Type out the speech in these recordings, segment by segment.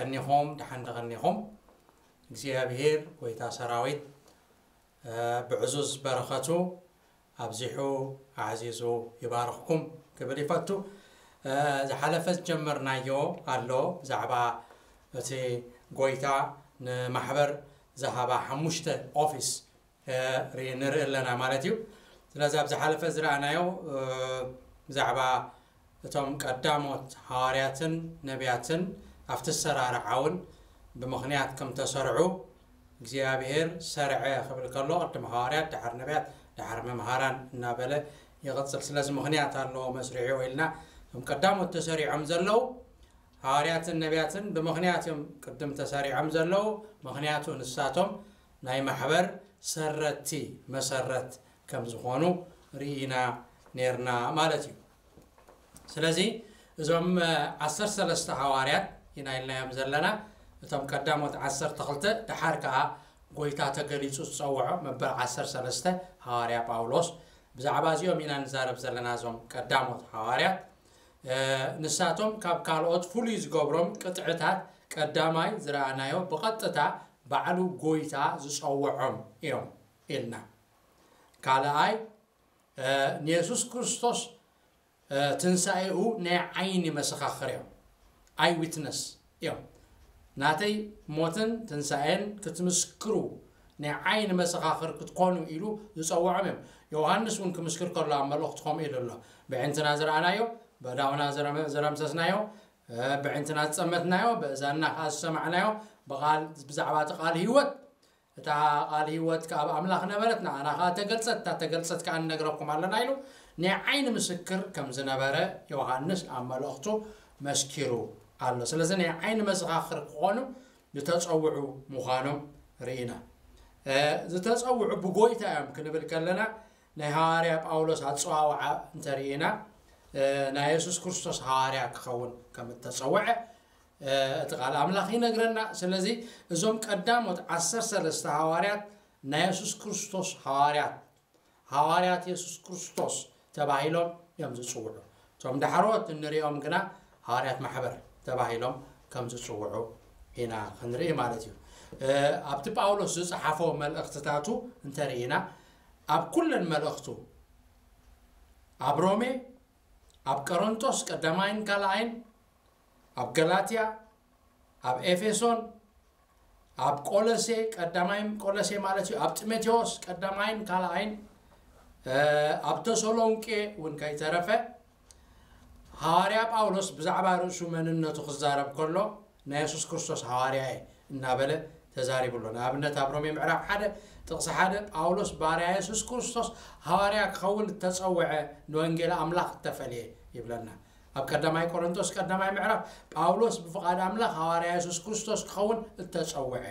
ቀኒኹም ደሓን ደቐኒኹም እግዚኣብሔር ጎይታ ሰራዊት ብዕዙዝ በረኸቱ ኣብዚሑ ኣዕዚዙ ይባርኽኩም ክብል ይፈቱ። ዝሓለፈ ዝጀመርናዮ ኣሎ ብዛዕባ እቲ ጎይታ ንማሕበር ዝሃባ ሓሙሽተ ኦፊስ ንርኢ ኣለና ማለት እዩ። ስለዚ ኣብ ዝሓለፈ ዝረኣናዮ ብዛዕባ እቶም ቀዳሞት ሃዋርያትን ነቢያትን ኣብቲ ኣሰራርዓ እውን ብምኽንያት ከም ተሰርዑ እግዚኣብሔር ሰርዐ ክብል ከሎ ቅድሚ ሃዋርያት ደሓር ነቢያት ደሓር መምሃራን እናበለ ይቕፅል። ስለዚ ምኽንያት ኣለዎ መስሪዑ ኢልና እቶም ቀዳሞት ተሰሪዖም ዘለዉ ሃዋርያትን ነቢያትን ብምኽንያት እዮም ቅድም ተሰሪዖም ዘለዉ። ምኽንያቱ ንሳቶም ናይ ማሕበር ሰረቲ መሰረት ከም ዝኾኑ ርኢና ነርና ማለት እዩ። ስለዚ እዞም ዓሰርተ ሰለስተ ሃዋርያት ኢና ኢልናዮም ዘለና። እቶም ቀዳሞት ዓሰርተ ክልተ ደሓር ከዓ ጎይታ ተገሊጹ ዝጸውዖ መበል ዓሰርተ ሰለስተ ሃዋርያ ጳውሎስ። ብዛዕባ እዚኦም ኢና ንዛረብ ዘለና እዞም ቀዳሞት ሃዋርያት። ንሳቶም ካብ ካልኦት ፍሉይ ዝገብሮም ቅጥዕታት ቀዳማይ ዝረኣናዮ ብቐጥታ ባዕሉ ጎይታ ዝጸውዖም እዮም ኢልና። ካልኣይ ንየሱስ ክርስቶስ ትንሳኤኡ ናይ ዓይኒ መሰኻኽር እዮም። ኣይ ዊትነስ እዮም። ናተይ ሞትን ትንሳኤን ክትምስክሩ ናይ ዓይኒ መሰኻኽር ክትኮኑ ኢሉ ዝጸውዖም እዮም። ዮሃንስ እውን ክምስክር ከሎ ኣብ መልእኽቲ ከምኡ ኢሉ ኣሎ። ብዕንትና ዝረኣናዮ፣ በዳውና ዝረምሰስናዮ፣ ብዕንትና ዝጸመትናዮ፣ ብእዛንና ከዓ ዝሰማዕናዮ፣ ብቓል ብዛዕባ እቲ ቃል ህይወት እታ ቃል ህይወት ከኣ ኣብ ኣምላኽ ነበረት፣ ንኣና ከኣ ተገልጸት፣ እታ ተገልጸት ከኣ ንነግረኩም ኣለና ኢሉ ናይ ዓይኒ ምስክር ከም ዝነበረ ዮሃንስ ኣብ መልእኽቱ መስኪሩ ኣሎ። ስለዚ ናይ ዓይኒ መሰኻኽር ክኾኑ ዝተጸውዑ ምዃኖም ርኢና። ዝተጸውዑ ብጎይታ እዮም ክንብል ከለና ናይ ሃዋርያ ጳውሎስ ኣጸዋውዓ እንተርኢና ናይ የሱስ ክርስቶስ ሃዋርያ ክኸውን ከም እተጸውዐ እቲ ቃል ኣምላኽ ይነግረና። ስለዚ እዞም ቀዳሞት ዓሰርተ ሰለስተ ሃዋርያት ናይ የሱስ ክርስቶስ ሃዋርያት፣ ሃዋርያት የሱስ ክርስቶስ ተባሂሎም እዮም ዝጽውዑ። እቶም ዳሕሮት እንሪኦም ግና ሃዋርያት ማሕበር ተባሂሎም ከም ዝጽውዑ ኢና ክንርኢ ማለት እዩ። ኣብቲ ጳውሎስ ዝጸሓፎ መልእኽትታቱ እንተርኢና ኣብ ኩለን መልእኽቱ ኣብ ሮሜ፣ ኣብ ቆሮንቶስ ቀዳማይን ካልኣይን፣ ኣብ ገላትያ፣ ኣብ ኤፌሶን፣ ኣብ ቆሎሴ ቀዳማይ ቆሎሴ ማለት እዩ፣ ኣብ ጢሞቴዎስ ቀዳማይን ካልኣይን፣ ኣብ ተሰሎንቄ እውን ከይተረፈ ሃዋርያ ጳውሎስ ብዛዕባ ርእሱ መንነቱ ክዛረብ ከሎ ናይ የሱስ ክርስቶስ ሃዋርያ እየ እናበለ ተዛሪቡ ኣሎ። ንኣብነት ኣብ ሮሜ ምዕራፍ ሓደ ጥቕሲ ሓደ ጳውሎስ ባርያ የሱስ ክርስቶስ ሃዋርያ ክኸውን እተጸውዐ ንወንጌል ኣምላኽ እተፈልየ ይብለና። ኣብ ቀዳማይ ቆሮንቶስ ቀዳማይ ምዕራፍ ጳውሎስ ብፍቓድ ኣምላኽ ሃዋርያ የሱስ ክርስቶስ ክኸውን እተጸውዐ።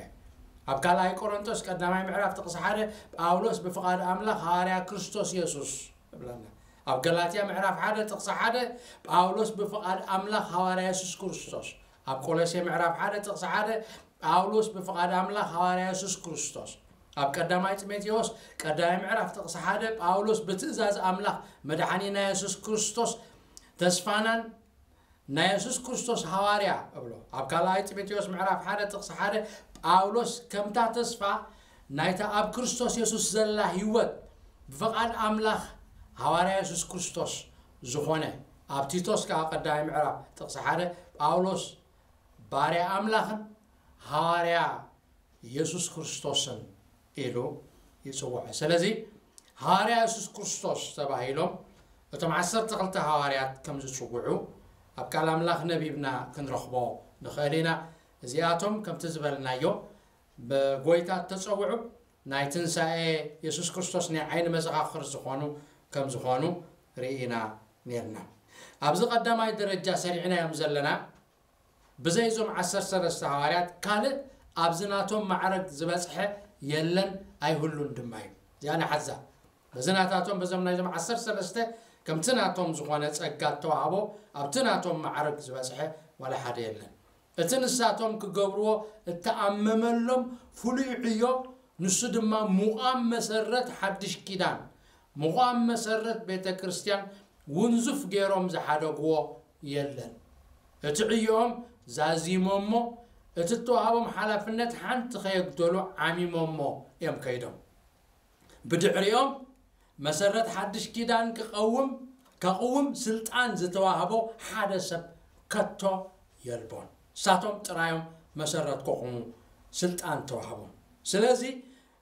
ኣብ ካልኣይ ቆሮንቶስ ቀዳማይ ምዕራፍ ጥቕሲ ሓደ ጳውሎስ ብፍቓድ ኣምላኽ ሃዋርያ ክርስቶስ የሱስ ይብለና። ኣብ ገላትያ ምዕራፍ ሓደ ጥቕሲ ሓደ ጳውሎስ ብፍቓድ ኣምላኽ ሃዋርያ የሱስ ክርስቶስ። ኣብ ቆሎሴ ምዕራፍ ሓደ ጥቕሲ ሓደ ጳውሎስ ብፍቓድ ኣምላኽ ሃዋርያ የሱስ ክርስቶስ። ኣብ ቀዳማይ ጢሞቴዎስ ቀዳማይ ምዕራፍ ጥቕሲ ሓደ ጳውሎስ ብትእዛዝ ኣምላኽ መድሓኒና የሱስ ክርስቶስ ተስፋናን ናይ የሱስ ክርስቶስ ሃዋርያ እብሎ። ኣብ ካልኣይ ጢሞቴዎስ ምዕራፍ ሓደ ጥቕሲ ሓደ ጳውሎስ ከምታ ተስፋ ናይታ ኣብ ክርስቶስ የሱስ ዘላ ህይወት ብፍቓድ ኣምላኽ ሃዋርያ የሱስ ክርስቶስ ዝኾነ። ኣብ ቲቶስ ከዓ ቀዳማይ ምዕራፍ ጥቕሲ ሓደ ጳውሎስ ባርያ ኣምላኽን ሃዋርያ የሱስ ክርስቶስን ኢሉ ይጽውዖ። ስለዚ ሃዋርያ የሱስ ክርስቶስ ተባሂሎም እቶም ዓሰርተ ክልተ ሃዋርያት ከም ዝጽውዑ ኣብ ቃል ኣምላኽ ነቢብና ክንረኽቦ ንኽእል ኢና። እዚኣቶም ከምቲ ዝበልናዮ ብጎይታ እተጸውዑ ናይ ትንሳኤ የሱስ ክርስቶስ ናይ ዓይኒ መሰኻኽር ዝኾኑ ከም ዝኾኑ ርኢና ነርና። ኣብዚ ቀዳማይ ደረጃ ሰሪዕናዮም ዘለና ብዘይ እዞም ዓሰርተ ሰለስተ ሃዋርያት ካልእ ኣብዚ ናቶም ማዕረግ ዝበጽሐ የለን ኣይህሉን ድማ እዩ። እዚኣ ንሓዛ። በዚ ናታቶም በዞም ናይዞም ዓሰርተ ሰለስተ ከምቲ ናቶም ዝኾነ ጸጋ እተዋህቦ ኣብቲ ናቶም ማዕረግ ዝበጽሐ ዋላ ሓደ የለን። እቲ ንሳቶም ክገብርዎ እተኣመመሎም ፍሉይ ዕዮ ንሱ ድማ ምቋም መሰረት ሓድሽ ኪዳን፣ ምቋም መሰረት ቤተ ክርስቲያን ውንዙፍ ገይሮም ዝሓደግዎ የለን። እቲ ዕዮኦም ዛዚሞሞ እቲ እተዋህቦም ሓላፍነት ሓንቲ ከየጉደሉ ዓሚሞሞ እዮም ከይዶም። ብድሕሪኦም መሰረት ሓድሽ ኪዳን ክቐውም ከቕውም ስልጣን ዝተዋህቦ ሓደ ሰብ ከቶ የልቦን። ንሳቶም ጥራዮም መሰረት ከቑሙ ስልጣን ተዋህቦም። ስለዚ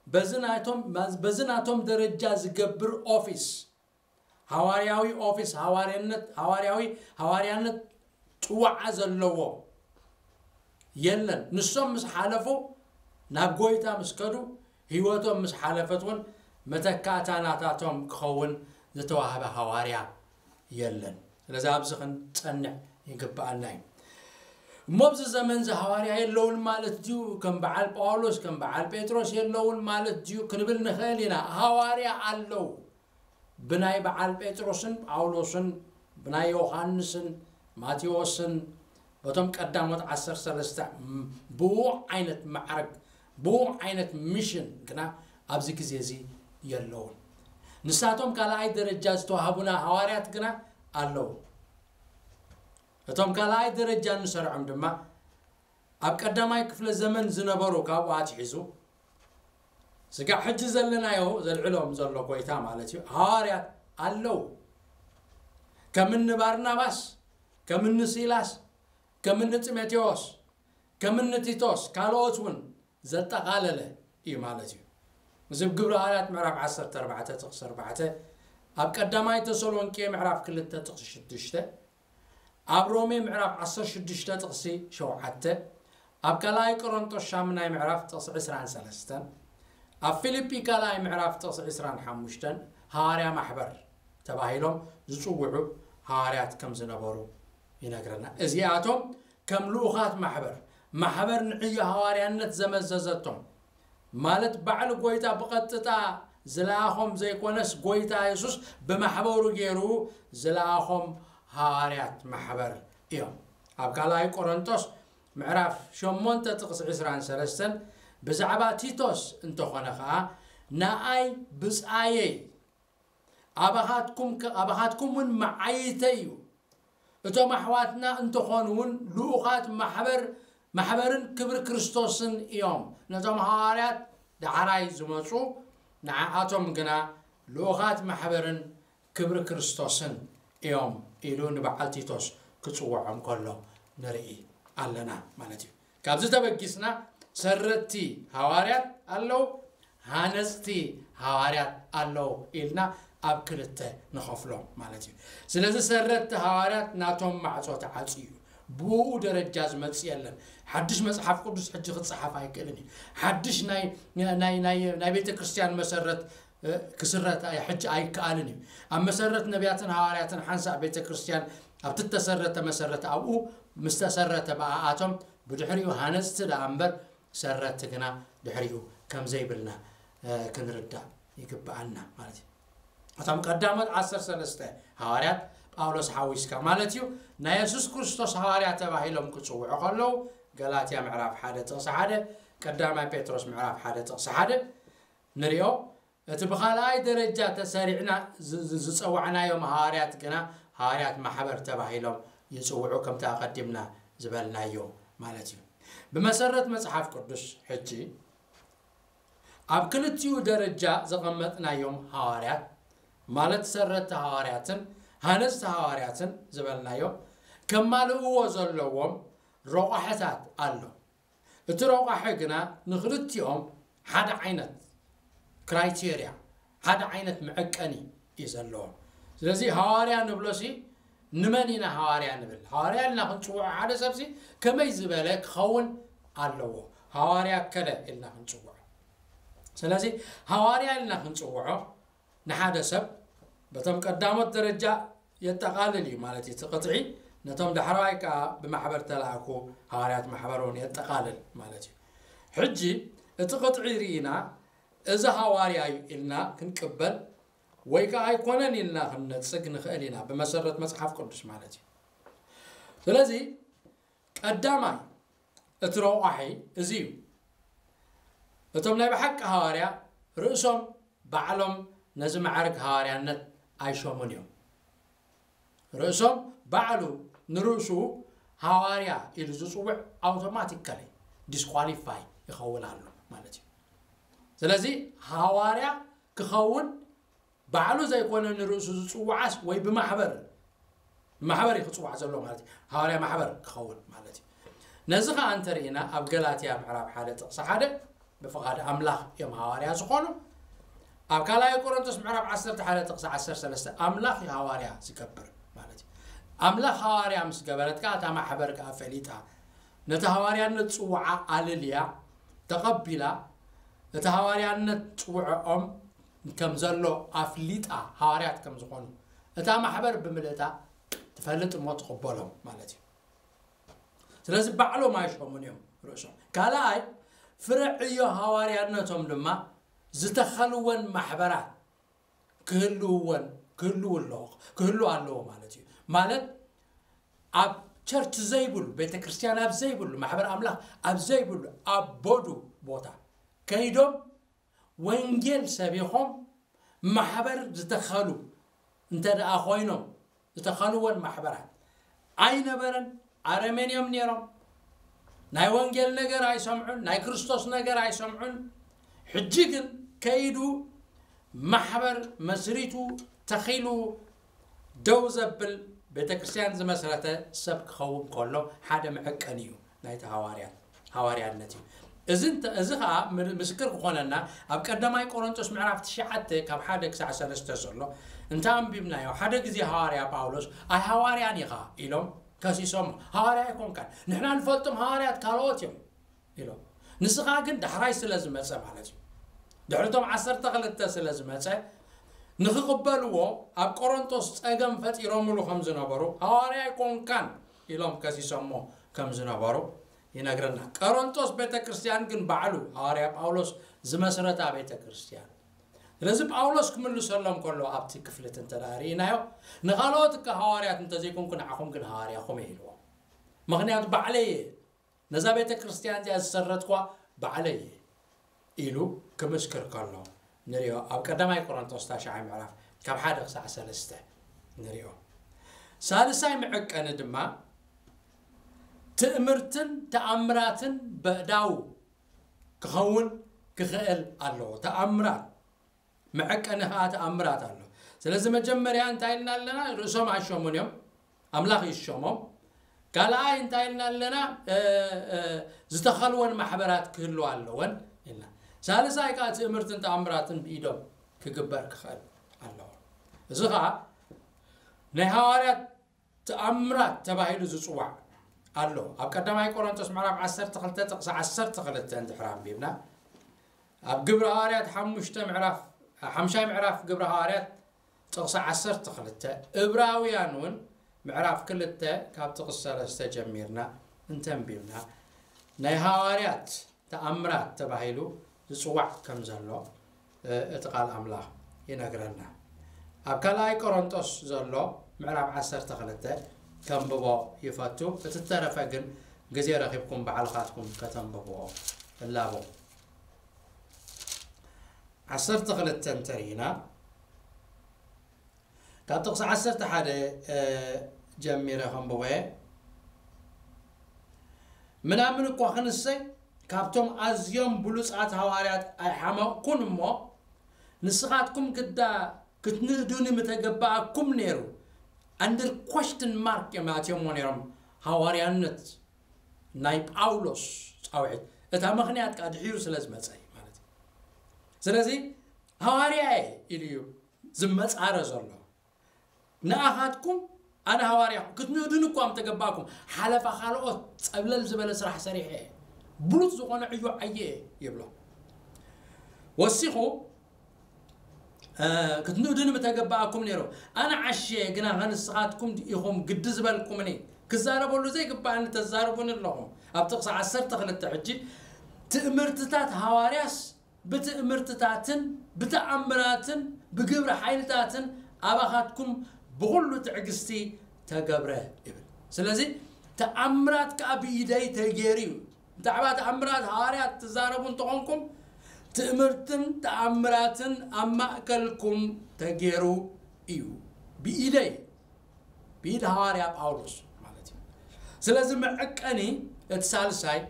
በዚ ናይቶም በዚ ናቶም ደረጃ ዝገብር ኦፊስ፣ ሃዋርያዊ ኦፊስ፣ ሃዋርያነት፣ ሃዋርያዊ ሃዋርያነት ጽዋዓ ዘለዎ የለን። ንሶም ምስ ሓለፉ፣ ናብ ጎይታ ምስ ከዱ፣ ህይወቶም ምስ ሓለፈት እውን መተካእታ ናታቶም ክኸውን ዝተዋህበ ሃዋርያ የለን። ስለዚ ኣብዚ ክንጸንዕ ይግብኣና እዩ። እሞ ኣብዚ ዘመን እዚ ሃዋርያ የለውን ማለት ድዩ? ከም በዓል ጳውሎስ፣ ከም በዓል ጴጥሮስ የለውን ማለት ድዩ ክንብል ንኽእል ኢና። ሃዋርያ ኣለዉ። ብናይ በዓል ጴጥሮስን ጳውሎስን፣ ብናይ ዮሃንስን ማቴዎስን፣ በቶም ቀዳሞት ዓሰርተ ሰለስተ ብኡ ዓይነት ማዕረግ፣ ብኡ ዓይነት ሚሽን ግና ኣብዚ ግዜ እዚ የለውን። ንሳቶም ካልኣይ ደረጃ ዝተዋህቡና ሃዋርያት ግና ኣለዉ። እቶም ካልኣይ ደረጃ እንሰርዖም ድማ ኣብ ቀዳማይ ክፍለ ዘመን ዝነበሩ፣ ካብኡ ኣትሒዙ ስጋዕ ሕጂ ዘለናዮ ዘልዕሎም ዘሎ ጎይታ ማለት እዩ፣ ሃዋርያት ኣለዉ። ከም እኒ ባርናባስ፣ ከም እኒ ሲላስ፣ ከም እኒ ጢሞቴዎስ፣ ከም እኒ ቲቶስ፣ ካልኦት እውን ዘጠቓለለ እዩ ማለት እዩ። እዚ ኣብ ግብሪ ሃዋርያት ምዕራፍ ዓሰርተ ኣርባዕተ ጥቕሲ ኣርባዕተ፣ ኣብ ቀዳማይ ተሰሎንቄ ምዕራፍ ክልተ ጥቕሲ ሽዱሽተ፣ ኣብ ሮሜ ምዕራፍ ዓሰርተ ሽዱሽተ ጥቕሲ ሸውዓተ፣ ኣብ ካልኣይ ቆሮንቶስ ሻምናይ ምዕራፍ ጥቕሲ ዕስራን ሰለስተን፣ ኣብ ፊልጲ ካልኣይ ምዕራፍ ጥቕሲ ዕስራን ሓሙሽተን ሃዋርያ ማሕበር ተባሂሎም ዝጽውዑ ሃዋርያት ከም ዝነበሩ ይነግረና። እዚኣቶም ከም ልኡኻት ማሕበር፣ ማሕበር ንዕዮ ሃዋርያነት ዘመዘዘቶም፣ ማለት ባዕሉ ጎይታ ብቐጥታ ዝለኣኾም ዘይኮነስ፣ ጎይታ የሱስ ብማሕበሩ ገይሩ ዝለኣኾም ሃዋርያት ማሕበር እዮም። ኣብ ካልኣይ ቆሮንቶስ ምዕራፍ ሸሞንተ ጥቕሲ ዕስራን ሰለስተን፣ ብዛዕባ ቲቶስ እንተኾነ ኸኣ፣ ንኣይ ብጻየይ፣ ኣባኻትኩም ከ-፣ ኣባኻትኩም እውን መዓይተይ እዩ። እቶም ኣሕዋትና እንተኾኑ እውን ልኡኻት ማሕበር፣ ማሕበርን ክብሪ ክርስቶስን እዮም። ነቶም ሃዋርያት ዳሕራይ ዝመጹ፣ ንዓኣቶም ግና ልኡኻት ማሕበርን ክብሪ ክርስቶስን እዮም ኢሉ ንበዓል ቲቶስ ክጽውዖም ከሎ ንርኢ ኣለና ማለት እዩ። ካብዚ ተበጊስና፣ ሰረትቲ ሃዋርያት ኣለዉ፣ ሃነጽቲ ሃዋርያት ኣለዉ ኢልና ኣብ ክልተ ንኸፍሎም ማለት እዩ። ስለዚ ሰረትቲ ሃዋርያት ናቶም ማዕጾ ተዓጽዩ እዩ። ብኡ ደረጃ ዝመጽእ የለን። ሓድሽ መጽሓፍ ቅዱስ ሕጂ ክጸሓፍ ኣይክእልን እዩ። ሓድሽ ናይ፣ ናይ፣ ናይ፣ ናይ ቤተ ክርስቲያን መሰረት፣ እ፣ ክስረት ኣይ-፣ ሕጂ ኣይከኣልን እዩ። ኣብ መሰረት ነቢያትን ሃዋርያትን ሓንሳእ ቤተ ክርስቲያን ኣብቲ እተሰረተ መሰረት ኣብኡ ምስ ተሰረተ ብኣኣቶም ብድሕሪኡ ሃነጽቲ ደኣ እምበር ሰረትቲ ግና ድሕሪኡ ከም ዘይብልና፣ እ፣ ክንርዳእ ይግብኣና ማለት እዩ። እቶም ቀዳሞት ዓሰርተ ሰለስተ ሃዋርያት ጳውሎስ ሓዊስካ ማለት እዩ፣ ናይ የሱስ ክርስቶስ ሃዋርያ ተባሂሎም ክጽውዑ ከለዉ፣ ገላትያ ምዕራፍ ሓደ ጥቕሲ ሓደ፣ ቀዳማይ ጴጥሮስ ምዕራፍ ሓደ ጥቕሲ ሓደ ንሪኦ። እቲ ብኻልኣይ ደረጃ ተሰሪዕና ዝ-፣ ዝ-፣ ዝጸዋዕናዮም ሃዋርያት ግና ሃዋርያት ማሕበር ተባሂሎም ይጽውዑ፣ ከምቲ ኣቐዲምና ዝበልናዮ ማለት እዩ። ብመሰረት መጽሓፍ ቅዱስ ሕጂ ኣብ ክልቲኡ ደረጃ ዘቐመጥናዮም ሃዋርያት፣ ማለት ሰረቲ ሃዋርያትን ሃነጽቲ ሃዋርያትን ዝበልናዮም፣ ከማልእዎ ዘለዎም ረቋሕታት ኣሎ። እቲ ረቋሒ ግና ንኽልቲኦም ሓደ ዓይነት ክራይቴርያ፣ ሓደ ዓይነት መዐቀኒ እዩ ዘለዎም። ስለዚ ሃዋርያ ንብሎሲ ንመን ኢና ሃዋርያ ንብል? ሃዋርያ ኢልና ክንጽውዖ ሓደ ሰብሲ ከመይ ዝበለ ክኸውን ኣለዎ? ሃዋርያ ከለ ኢልና ክንጽውዖ። ስለዚ ሃዋርያ ኢልና ክንጽውዖ ንሓደ ሰብ በቶም ቀዳሞት ደረጃ የጠቓልል እዩ ማለት እዩ። እቲ ቅጥዒ ነቶም ዳሕረዋይ ከኣ ብማሕበር ተላእኩ ሃዋርያት ማሕበር እውን የጠቓልል ማለት እዩ። ሕጂ እቲ ቅጥዒ ርኢና እዚ ሃዋርያ እዩ ኢልና ክንቅበል ወይ ከኣ ኣይኮነን ኢልና ክንነጽግ ንኽእል ኢና ብመሰረት መጽሓፍ ቅዱስ ማለት እዩ። ስለዚ ቀዳማይ እቲ ረቋሒ እዚ እዩ። እቶም ናይ ብሓቂ ሃዋርያ ርእሶም ባዕሎም ነዚ ማዕርግ ሃዋርያነት ኣይሾሙን እዮም። ርእሶም ባዕሉ ንርእሱ ሃዋርያ ኢሉ ዝጽውዕ ኣውቶማቲካሊ ዲስኳሊፋይ ይኸውን ኣሎ ማለት እዩ። ስለዚ ሃዋርያ ክኸውን ባዕሉ ዘይኮነ ንርእሱ ዝጽውዓስ ወይ ብማሕበር ብማሕበር እዩ ክጽዋዕ ዘሎ ማለት እዩ። ሃዋርያ ማሕበር ክኸውን ማለት እዩ። ነዚ ኸዓ እንተርኢና ኣብ ገላትያ ምዕራፍ ሓደ ጥቕሲ ሓደ ብፍቓድ ኣምላኽ እዮም ሃዋርያ ዝኾኑ። ኣብ ካልኣይ ቆሮንቶስ ምዕራፍ ዓሰርተ ሓደ ጥቕሲ ዓሰርተ ሰለስተ ኣምላኽ እዩ ሃዋርያ ዝገብር ማለት እዩ። ኣምላኽ ሃዋርያ ምስ ገበረት ከዓ እታ ማሕበር ከዓ ፈሊጣ ነቲ ሃዋርያነት ጽውዓ ኣለልያ ተቐቢላ እቲ ሃዋርያነት ጽውዕኦም ከም ዘሎ ኣፍሊጣ ሃዋርያት ከም ዝኾኑ እታ ማሕበር ብምልእታ ትፈልጥ እሞ ትቕበሎም ማለት እዩ። ስለዚ ባዕሎም ኣይሾሙን እዮም ርእሶም። ካልኣይ ፍረ ዕዮ ሃዋርያነቶም ድማ ዝተኸልወን ማሕበራት ክህልውወን ክህልው ኣለዎ ክህልው ኣለዎ ማለት እዩ። ማለት ኣብ ቸርች ዘይብሉ ቤተ ክርስቲያን ኣብ ዘይብሉ ማሕበር ኣምላኽ ኣብ ዘይብሉ ኣብ ቦዱ ቦታ ከይዶም ወንጌል ሰቢኾም ማሕበር ዝተኸሉ እንተ ደኣ ኮይኖም ዝተኸልወን ማሕበራት ኣይነበረን። ኣረሜን እዮም ነይሮም። ናይ ወንጌል ነገር ኣይሰምዑን፣ ናይ ክርስቶስ ነገር ኣይሰምዑን። ሕጂ ግን ከይዱ ማሕበር መስሪቱ ተኺሉ ደው ዘብል ቤተ ክርስቲያን ዝመስረተ ሰብ ክኸውን ከሎ ሓደ መዐቀኒ እዩ ናይቲ ሃዋርያት ሃዋርያነት እዩ። እዚ እንተ- እዚ ኸዓ ም- ምስክር ክኾነና ኣብ ቀዳማይ ቆሮንቶስ ምዕራፍ ትሽዓተ ካብ ሓደ ክሳዕ ሰለስተ ዘሎ እንተ ኣንቢብናዮ ሓደ ግዜ ሃዋርያ ጳውሎስ ኣይ ሃዋርያን ኢኻ ኢሎም ከሲሶም ሃዋርያ ኣይኮንካን ንሕና ንፈልጦም ሃዋርያት ካልኦት እዮም ኢሎም ንስኻ ግን ዳሕራይ ስለ ዝመፀ ማለት እዩ ድሕርቶም ዓሰርተ ክልተ ስለ ዝመፀ ንኽቕበልዎ ኣብ ቆሮንቶስ ፀገም ፈጢሮምሉ ከም ዝነበሩ ሃዋርያ ኣይኮንካን ኢሎም ከሲሶሞ ከም ዝነበሩ ይነግረና። ቆሮንቶስ ቤተ ክርስቲያን ግን ባዕሉ ሃዋርያ ጳውሎስ ዝመስረታ ቤተ ክርስቲያን። ስለዚ ጳውሎስ ክምልሰሎም ከሎ ኣብቲ ክፍልት እንተ ደኣ ርኢናዮ ንኻልኦት እካ ሃዋርያት እንተዘይኮንኩ ንዓኹም ግን ሃዋርያኹም እየ ኢልዎ። ምኽንያቱ ባዕለይ እየ ነዛ ቤተ ክርስቲያን እዚኣ ዝሰረትኳ ባዕለይ እየ ኢሉ ክምስክር ከሎ ንሪኦ ኣብ ቀዳማይ ቆሮንቶስ ታሽዓይ ምዕራፍ ካብ ሓደ ክሳዕ ሰለስተ ንሪኦ። ሳልሳይ መዐቀኒ ድማ ትእምርትን ተኣምራትን በእዳው ክኸውን ክኽእል ኣለዎ። ተኣምራት መዐቀኒ ከዓ ተኣምራት ኣሎ። ስለዚ መጀመርያ እንታይ ኢልና ኣለና? ርእሶም ኣይሸሙን እዮም፣ ኣምላኽ ይሸሞም። ካልኣይ እንታይ ኢልና ኣለና? እ፣ እ፣ ዝተኸልወን ማሕበራት ክህልዋ ኣለወን ኢልና። ሳልሳይ ከዓ ትእምርትን ተኣምራትን ብኢዶም ክግበር ክኽእል ኣለዎ። እዚ ከዓ ናይ ሃዋርያት ተኣምራት ተባሂሉ ዝፅዋዕ ኣሎ። ኣብ ቀዳማይ ቆሮንቶስ ምዕራፍ ዓሰርተ ክልተ ጥቕሲ ዓሰርተ ክልተ እንድሕር ኣንቢብና ኣብ ግብሪ ሃዋርያት ሓሙሽተ ምዕራፍ ሓምሻይ ምዕራፍ ግብሪ ሃዋርያት ጥቕሲ ዓሰርተ ክልተ እብራውያን እውን ምዕራፍ ክልተ ካብ ጥቕሲ ሰለስተ ጀሚርና እንተንቢብና ናይ ሃዋርያት ተኣምራት ተባሂሉ ዝፅዋዕ ከም ዘሎ እቲ ቃል ኣምላኽ ይነግረና። ኣብ ካልኣይ ቆሮንጦስ ዘሎ ምዕራፍ ዓሰርተ ክልተ ከንብቦ ይፈቱ። እቲ ተረፈ ግን ግዜ ረኺብኩም ባዕልኻትኩም ከተንብብዎ እላቦ። ዓሰርተ ክልተ እንተርኢና ካብ ጥቕሲ ዓሰርተ ሓደ ጀሚረ ከንብቦ እየ። ምናምን እኳ ክንሰይ ካብቶም ኣዝዮም ብሉጻት ሃዋርያት ኣይሓመቕኩን እሞ ንስኻትኩም ግዳ ክትንእዱኒ ምተገባኣኩም ነይሩ። ኣንድር ኳሽትን ማርክ እዮም ኣትዮሞ ነይሮም ሃዋርያነት ናይ ጳውሎስ ጻውዒት እታ ምኽንያት ከዓ ድሒሩ ስለ ዝመፀ እዩ ማለት እዩ። ስለዚ ሃዋርያ እየ ኢሉ እዩ ዝመፃረ ዘሎ። ንኣኻትኩም ኣነ ሃዋርያ ክትንእዱኒ እኳ ምተገባእኩም ሓለፋ ካልኦት ፀብለል ዝበለ ስራሕ ሰሪሐ እየ፣ ብሉፅ ዝኾነ ዕዮ ዓየ እየ ይብሎ። ወሲኹ ክትንእዱኒ ምተገባእኩም ነይሩ። ኣነ ዓሽየ ግና ንስኻትኩም ኢኹም ግዲ ዝበልኩምኒ። ክዛረበሉ ዘይግባእኒ ተዛርቡኒ ኣለኹም። ኣብ ጥቕሲ ዓሰርተ ክልተ ሕጂ ትእምርትታት ሃዋርያስ ብትእምርትታትን ብተኣምራትን ብግብሪ ሓይልታትን ኣባኻትኩም ብኹሉ ትዕግስቲ ተገብረ ይብል። ስለዚ ተኣምራት ከዓ ብኢደይ ተገይሩ እዩ። ብዛዕባ ተኣምራት ሃዋርያት ትዛረቡ እንተኾንኩም ትእምርትን ተኣምራትን ኣብ ማእከልኩም ተገይሩ እዩ። ብኢደይ ብኢድ ሃዋርያ ጳውሎስ ማለት እዩ። ስለዚ መዐቀኒ እቲ ሳልሳይ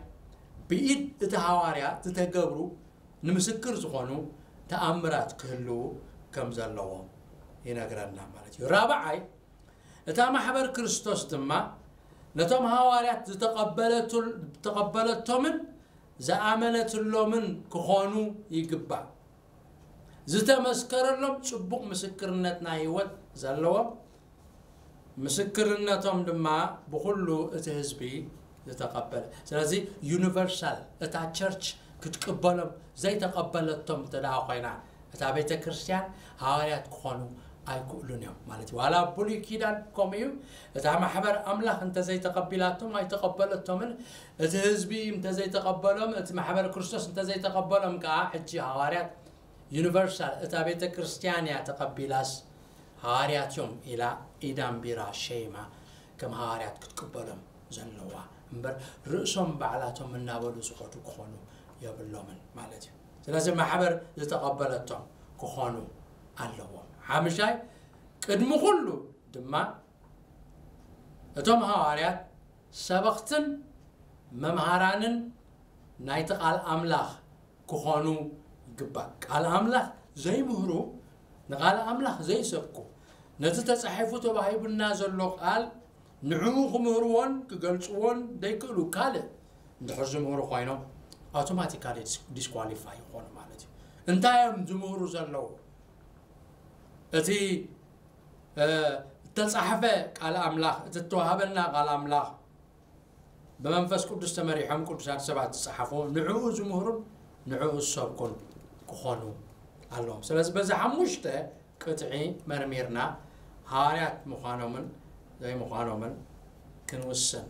ብኢድ እቲ ሃዋርያ ዝተገብሩ ንምስክር ዝኾኑ ተኣምራት ክህልዉ ከም ዘለዎም ይነግረና ማለት እዩ። ራብዓይ፣ እታ ማሕበር ክርስቶስ ድማ ነቶም ሃዋርያት ዝተቐበለቱል-፣ ዝተቐበለቶምን ዝኣመነትሎምን ክኾኑ ይግባእ። ዝተመስከረሎም ጽቡቕ ምስክርነት ናይ ህይወት ዘለዎም፣ ምስክርነቶም ድማ ብኹሉ እቲ ህዝቢ ዝተቐበለ። ስለዚ ዩኒቨርሳል እታ ቸርች ክትቅበሎም ዘይተቐበለቶም እንተ ደኣ ኮይና፣ እታ ቤተ ክርስቲያን ሃዋርያት ክኾኑ ኣይክእሉን እዮም ማለት እዩ። ዋላ ኣብ ብሉይ ኪዳን ከምኡ እዩ። እታ ማሕበር ኣምላኽ እንተዘይተቐቢላቶም ኣይተቐበለቶምን፣ እቲ ህዝቢ እንተዘይተቐበሎም፣ እቲ ማሕበር ክርስቶስ እንተዘይተቐበሎም ከዓ ሕጂ ሃዋርያት ዩኒቨርሳል እታ ቤተ ክርስቲያን እያ ተቐቢላስ ሃዋርያት እዮም ኢላ ኢዳምቢራ ሸይማ ከም ሃዋርያት ክትቅበሎም ዘለዋ እምበር ርእሶም ባዕላቶም እናበሉ ዝኸዱ ክኾኑ የብሎምን ማለት እዩ። ስለዚ ማሕበር ዝተቐበለቶም ክኾኑ ኣለዎም። ሓምሻይ፣ ቅድሚ ኩሉ ድማ እቶም ሃዋርያት ሰበኽትን መምሃራንን ናይቲ ቃል ኣምላኽ ክኾኑ ይግባእ። ቃል ኣምላኽ ዘይምህሩ፣ ንቃል ኣምላኽ ዘይሰብኩ፣ ነቲ ተጻሒፉ ተባሂቡና ዘሎ ቃል ንዕኡ ክምህርዎን ክገልጽዎን ዘይክእሉ ካልእ እንድሕር ዝምህሩ ኮይኖም ኣውቶማቲካሊ ዲስኳሊፋይ ይኾኑ ማለት እዩ። እንታይ እዮም ዝምህሩ ዘለዉ? እቲ እ፣ እተጻሕፈ ቃል ኣምላኽ፣ እቲ እተዋህበና ቃል ኣምላኽ ብመንፈስ ቅዱስ ተመሪሖም ቅዱሳት ሰባት ዝጸሓፉ ንዕኡ ዝምህሩን ንዕኡ ዝሰብኩን ክኾኑ ኣለዎም። ስለዚ በዚ ሓሙሽተ ቅጥዒ መርሚርና ሃዋርያት ምዃኖምን ዘይምዃኖምን ክንውስን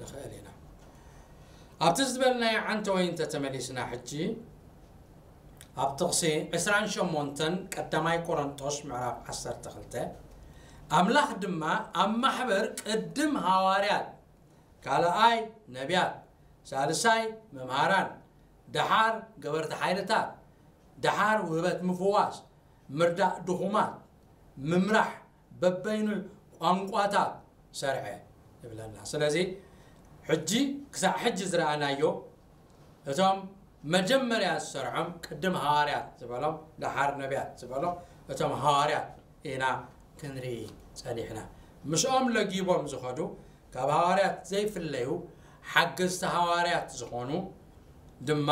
ንኽእል ኢና። ኣብቲ ዝበልናዮ ዓንተ ወይ እንተ ተመሊስና ሕጂ ኣብ ጥቕሲ ዕስራን ሸሞንተን ቀዳማይ ቆሮንጦስ ምዕራፍ ዓሰርተ ክልተ፣ ኣምላኽ ድማ ኣብ ማሕበር ቅድም ሃዋርያት፣ ካልኣይ ነቢያት፣ ሳልሳይ መምሃራን፣ ደሓር ገበርቲ ሓይልታት፣ ደሓር ውህበት ምፍዋስ፣ ምርዳእ ድኹማት፣ ምምራሕ በበይኑ ቋንቋታት ሰርዐ ይብለና። ስለዚ ሕጂ ክሳዕ ሕጂ ዝረኣናዮ እቶም መጀመርያ ዝሰርዖም ቅድም ሃዋርያት ዝበሎም ደሓር ነቢያት ዝበሎም እቶም ሃዋርያት ኢና ክንርኢ ጸኒሕና። ምስኦም ለጊቦም ዝኸዱ ካብ ሃዋርያት ዘይፍለዩ ሓገዝቲ ሃዋርያት ዝኾኑ ድማ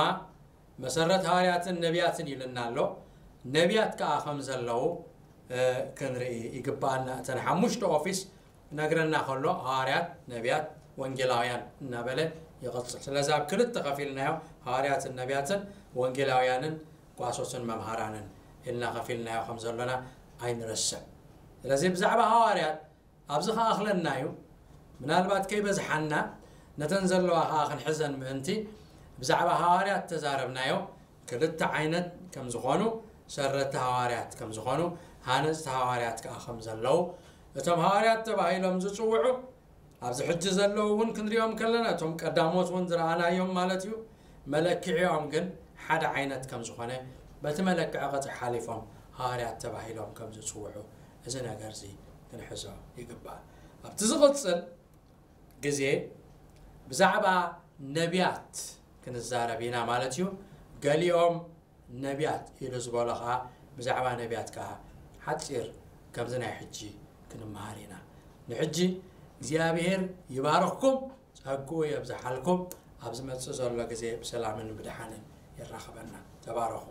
መሰረት ሃዋርያትን ነቢያትን ኢልና ኣሎ። ነቢያት ከኣ ከም ዘለዉ፣ እ፣ ክንርኢ ይግባኣና። እተን ሓሙሽተ ኦፊስ ክነግረና ከሎ ሃዋርያት፣ ነቢያት፣ ወንጌላውያን እናበለ ይቕጽል። ስለዚ ኣብ ክልተ ከፊልናዮ፣ ሃዋርያትን ነቢያትን ወንጌላውያንን ጓሶትን መምሃራንን ኢልና ከፊልናዮ ከም ዘሎና ኣይንረስዕ። ስለዚ ብዛዕባ ሃዋርያት ኣብዚ ከኣኽለና እዩ። ምናልባት ከይበዝሓና ነተን ዘለዋ ከኣ ክንሕዘን ምእንቲ ብዛዕባ ሃዋርያት ተዛረብናዮ ክልተ ዓይነት ከም ዝኾኑ፣ ሰረቲ ሃዋርያት ከም ዝኾኑ፣ ሃነጽቲ ሃዋርያት ከኣ ከም ዘለዉ፣ እቶም ሃዋርያት ተባሂሎም ዝጽውዑ ኣብዚ ሕጂ ዘለዉ እውን ክንሪኦም ከለና እቶም ቀዳሞት እውን ዝረኣናዮም ማለት እዩ። መለክዒኦም ግን ሓደ ዓይነት ከም ዝኾነ በቲ መለክዒ ቅጥዒ ሓሊፎም ሃዋርያት ተባሂሎም ከም ዝጽውዑ እዚ ነገር እዚ ክንሕዞ ይግባእ። ኣብቲ ዝቕጽል ግዜ ብዛዕባ ነቢያት ክንዛረብ ኢና ማለት እዩ። ገሊኦም ነቢያት ኢሉ ዝበሎ ኸኣ ብዛዕባ ነቢያት ከኣ ሓጺር ከምዚ ናይ ሕጂ ክንመሃር ኢና። ንሕጂ እግዚኣብሔር ይባርኽኩም፣ ጸግኡ የብዝሓልኩም። ኣብ ዝመጽእ ዘሎ ግዜ ብሰላምን ብድሓንን የራኽበና። ተባረኹ።